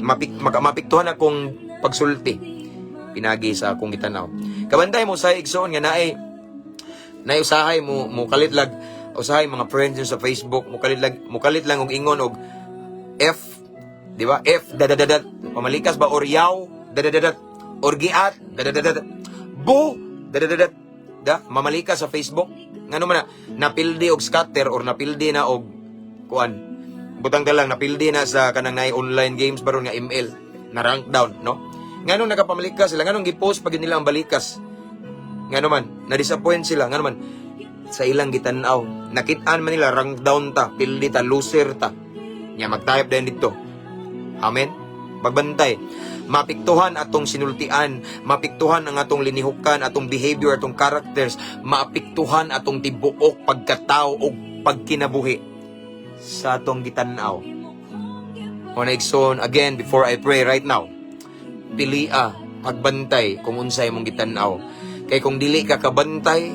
Mapiktuhan akong pagsulti pinagi sa akong gitan-aw. Kabantay mo sa igsoon nga naay usahay mo mo kalit lag usahay mga friends nyo sa Facebook mo kalit lang og ingon og F, di ba? F dadadadat, pamalikas ba, or yaw dadadadat, or giat dadadadat, bu dadadadat da mamalikas sa Facebook. Ngano man na napildi og scatter or napildi na og kuan, butang ta lang napildi na sa kanang naay online games baron nga ML na rank down, no? Nganong nakapamalikas sila? Nganong gipost pag nila ang balikas? Ngano man na-disappoint sila? Ngano man sa ilang gitan-aw, nakit-an man nila rank down ta, pildi ta, loser ta. Nya mag-type din dito. Amen. Pagbantay, maapektuhan atong sinultian, maapektuhan ang atong linihukan, atong behavior, atong characters, maapektuhan atong tibuok pagkatao o pagkinabuhi sa atong gitan-aw. Mao na, igsoon, again, before I pray right now, pilia pagbantay kung unsay imong gitan-aw. Kay kung dili ka kabantay,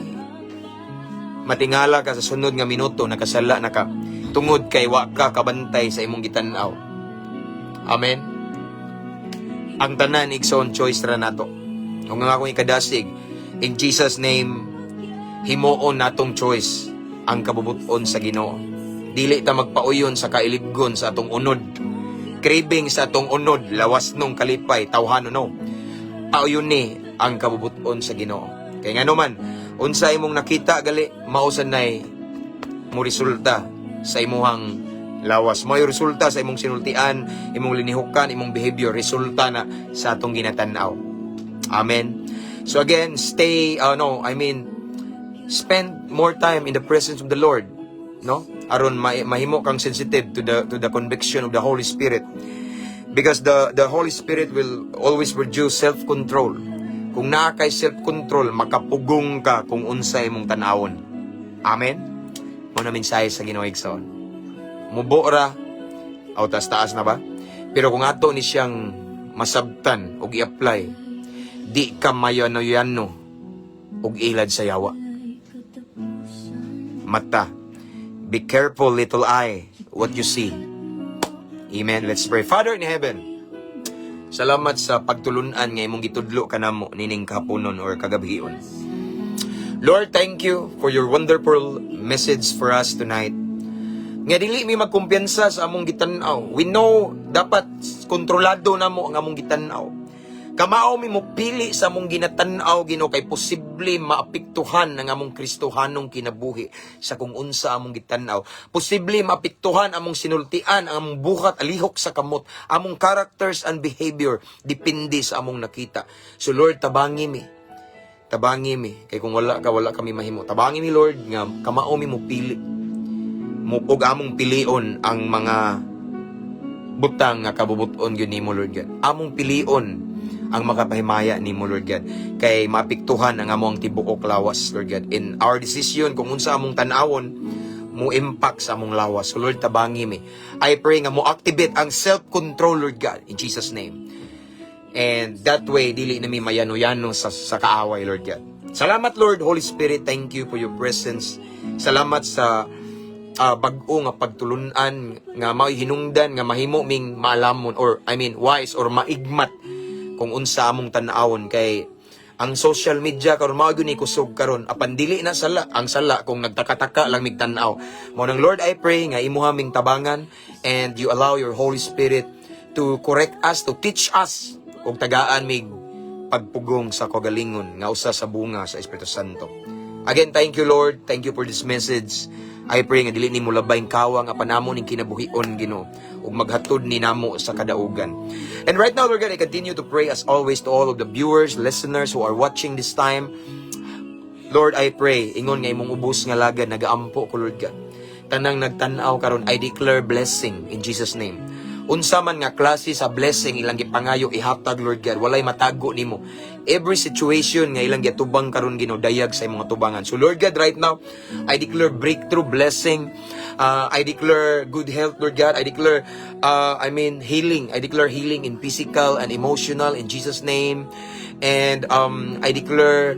matingala ka sa sunod nga minuto, nakasala na ka. Tungod kay wa ka kabantay sa imong gitan-aw. Amen. Ang tanan, igsoon, choice ra nato. Kung nga akong ikadasig, in Jesus' name, himuon natong choice ang kabubuton sa Ginoo. Dili ta magpauyon sa kailibgon sa atong unod. Craving sa atong unod, lawas nung kalipay, tawhano no. Pauyon ni ang kabubuton sa Ginoo. Kay ngano man, unsa imong nakita gali, mao nay mo resulta sa imuhang lawas. Mo resulta sa imong sinultian, imong linihukan, imong behavior, resulta na sa atong ginatan-aw. Amen. So again, stay, no, I mean, spend more time in the presence of the Lord, no? Aron mahimo kang sensitive to the conviction of the Holy Spirit. Because the Holy Spirit will always produce self-control. Kung naa kay self-control, makapugong ka kung unsa imong tan-awon. Amen. Mao na mensahe sa Ginoo, igsoon. Mubo ra aw taas-taas na ba? Pero kung ato ni siyang masabtan og i-apply, di ka mayano-yano og ilad sa yawa. Mata. Be careful, little eye, what you see. Amen. Let's pray. Father in heaven, salamat sa pagtulunan nga imong gitudlo kanamo nining kahaponon or kagabhion. Lord, thank you for your wonderful message for us tonight. Nga dili mi magkumpiyansa sa among gitan-aw. We know dapat kontrolado namo ang among gitan-aw. Kamao mi mo pili sa among ginatan-aw, Ginoo, kay posible maapektuhan ang among Kristohanong kinabuhi sa kung unsa among gitan-aw. Posible maapektuhan among sinultian, ang among buhat, alihok sa kamot, among characters and behavior depende sa among nakita. So Lord, tabangi mi. Tabangi mi kay kung wala ka, wala kami mahimo. Tabangi mi, Lord, nga kamao mi mo pili. Mo og among pilion ang mga butang nga kabubuton gyud nimo, Lord God. Among pilion ang makapahimaya nimo, Lord God. Kay maapektuhan ang among tibuok lawas, Lord God. In our decision kung unsa among tan-awon mo impact sa among lawas. So Lord, tabangi mi. I pray nga mo activate ang self-control, Lord God, in Jesus' name. And that way, dili na mi mayano-yano sa kaaway, Lord God. Salamat, Lord. Holy Spirit, thank you for your presence. Salamat sa bag-o nga pagtulunan nga mao'y hinungdan nga mahimo ming maalamon or, I mean, wise or maigmat kung unsa among tan-awon, kay ang social media karon mao gyud ni kusog karon, apan dili na sala ang sala kung nagtaka-taka lang mig tan-aw. Mao nang, Lord, I pray nga imuha ming tabangan and you allow your Holy Spirit to correct us, to teach us, ug tagaan mig pagpugong sa kagalingon nga usa sa bunga sa Espiritu Santo. Again, thank you, Lord. Thank you for this message. I pray nga dili nimo labayng kawang apan amo ning kinabuhion, Ginoo, ug maghatod ni namo sa kadaugan. And right now, Lord God, I continue to pray as always to all of the viewers, listeners who are watching this time. Lord, I pray, ingon nga imong ubos nga lagad, nagaampo ko, Lord God. Tanang nagtan-aw karon, I declare blessing in Jesus' name. Unsa man nga klase sa blessing ilang gipangayo, ihatag, Lord God, walay matago nimo. Every situation nga ilang giatubang karon, Ginoo, dayag sa imong atubangan. So Lord God, right now, I declare breakthrough blessing. I declare good health, Lord God. I declare, I mean, healing. I declare healing in physical and emotional in Jesus' name. And I declare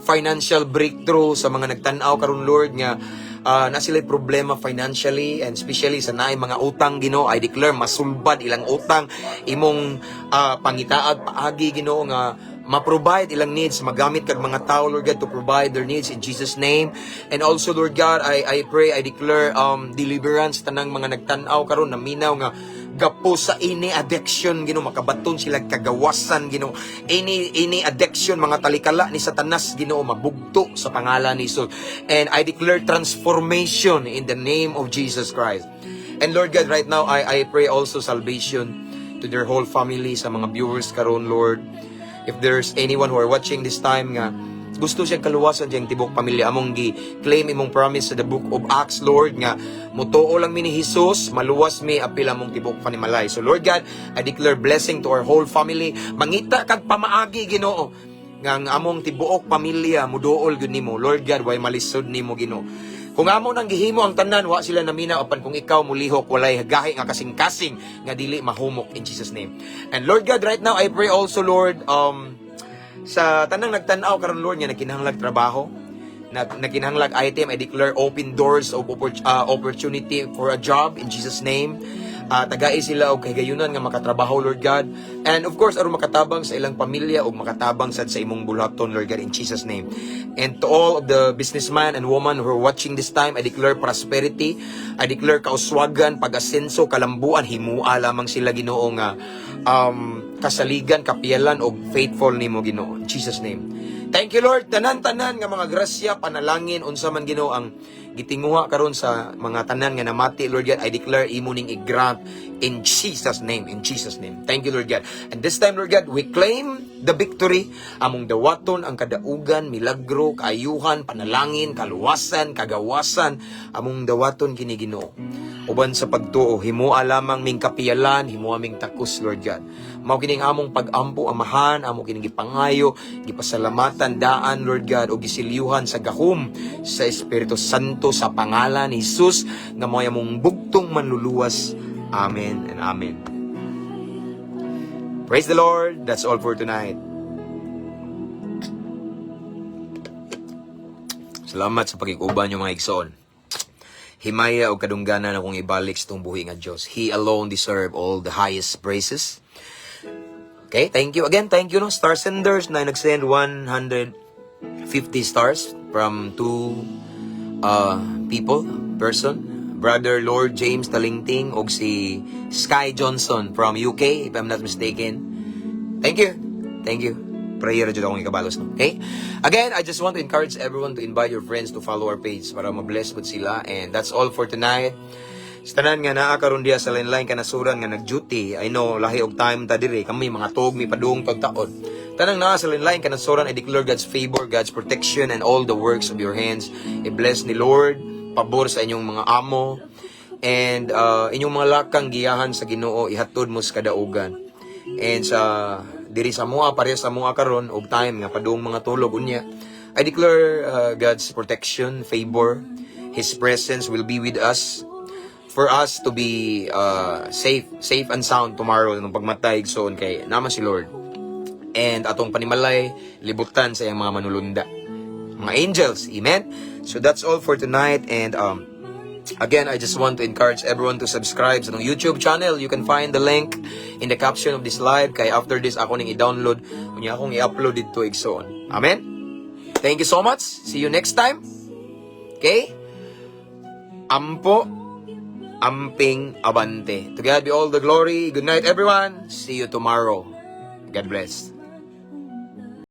financial breakthrough sa mga nagtan-aw karon, Lord, nga na sila problema financially and especially sa naay mga utang. Ginoo, I declare masulbad ilang utang, imong pangitaag paagi, Ginoo, nga ma-provide ilang needs, magamit kag mga tao, Lord God, to provide their needs in Jesus' name. And also, Lord God, I pray, I declare deliverance tanang mga nagtan-aw karon naminaw nga gapo sa ini addiction, Ginoo, makabaton sila kagawasan, Ginoo. Any addiction, mga talikala ni Satanas, Ginoo, mabugto sa pangalan ni Jesus. And I declare transformation in the name of Jesus Christ. And Lord God, right now I pray also salvation to their whole family, sa mga viewers karon, Lord. If there's anyone who are watching this time nga gusto siya kaluwasan diyang tibok pamilya, among gi claim imong promise sa the Book of Acts, Lord, nga mutuo lang mi ni Jesus, maluwas mi apil among tibok panimalay. So Lord God, I declare blessing to our whole family. Mangita kag pamaagi, Ginoo, nga ang among tibuok pamilya muduol gyud nimo, Lord God. Way malisod nimo, Ginoo. Kung amo nang gihimo ang tanan, wa sila naminaw, apan kung ikaw mulihok, walay gahi nga kasing-kasing nga dili mahumok in Jesus' name. And Lord God, right now I pray also, Lord, sa tanang nagtan-aw karon, Lord, nga nagkinahanglag trabaho, nagkinahanglag item, I declare open doors of opportunity for a job in Jesus' name. Tagai sila og kahigayunan nga makatrabaho, Lord God. And of course, aron makatabang sa ilang pamilya ug makatabang sad sa imong buluhaton, Lord God, in Jesus' name. And to all of the businessman and woman who are watching this time, I declare prosperity, I declare kauswagan, pag-asenso, kalambuan, himua lamang sila, Ginoo, nga kasaligan, kapiyalan og faithful nimo, Ginoo. In Jesus' name. Thank you, Lord. Tanan-tanan nga mga grasya, panalangin, unsa man, Ginoo, ang gitinguha karon sa mga tanan nga namati, Lord God, I declare imo ning i-grant in Jesus' name, in Jesus' name. Thank you, Lord God. And this time, Lord God, we claim the victory. Among dawaton ang kadaugan, milagro, kaayuhan, panalangin, kaluwasan, kagawasan. Among dawaton kini, Ginoo. Uban sa pagtuo, himua lamang ming kapiyalan, himua ming takos, Lord God. Mao kining among pag-ampo, Amahan, amo kining gipangayo, gipasalamatan daan, Lord God, o gisilyuhan sa gahom sa Espiritu Santo sa pangalan ni Jesus nga mao among bugtong manluluwas. Amen and amen. Praise the Lord. That's all for tonight. Salamat sa pakig-uban niyo, mga igsoon. Himaya o kadungganan akong ibalik sa atong buhi nga Dios. He alone deserve all the highest praises. Okay, thank you again. Thank you, no, Star Senders na nag-send 150 stars from two people, person, Brother Lord James Talingting og si Sky Johnson from UK, if I'm not mistaken. Thank you. Thank you. Prayer jud akong ikabalos, no? Okay? Again, I just want to encourage everyone to invite your friends to follow our page para ma-bless pud sila. And that's all for tonight. Sa tanan nga naa karon diya sa lain-lain kanasuran nga nag-duty, I know lahi og time ta diri, kami mga tuog mi padung pagtaod. Tanang naa sa lain-lain kanasuran, I declare God's favor, God's protection, and all the works of your hands. I-bless ni Lord, pabor sa inyong mga amo, and inyong mga lakang giyahan sa Ginoo, ihatod mo sa kadaugan. And sa diri sa mua, pareha sa mua karon og time nga padung mga tulog unya. I declare God's protection, favor, His presence will be with us for us to be safe and sound tomorrow nung pagmatay, igsoon, kay naman si Lord. And atong panimalay libutan sa iyang mga manulunda, mga angels. Amen. So that's all for tonight and again, I just want to encourage everyone to subscribe sa atong YouTube channel. You can find the link in the caption of this live kay after this ako ning i-download unya akong i-upload dito, igsoon. Amen. Thank you so much. See you next time. Okay? Ampo, amping, abante. To God be all the glory. Good night, everyone. See you tomorrow. God bless.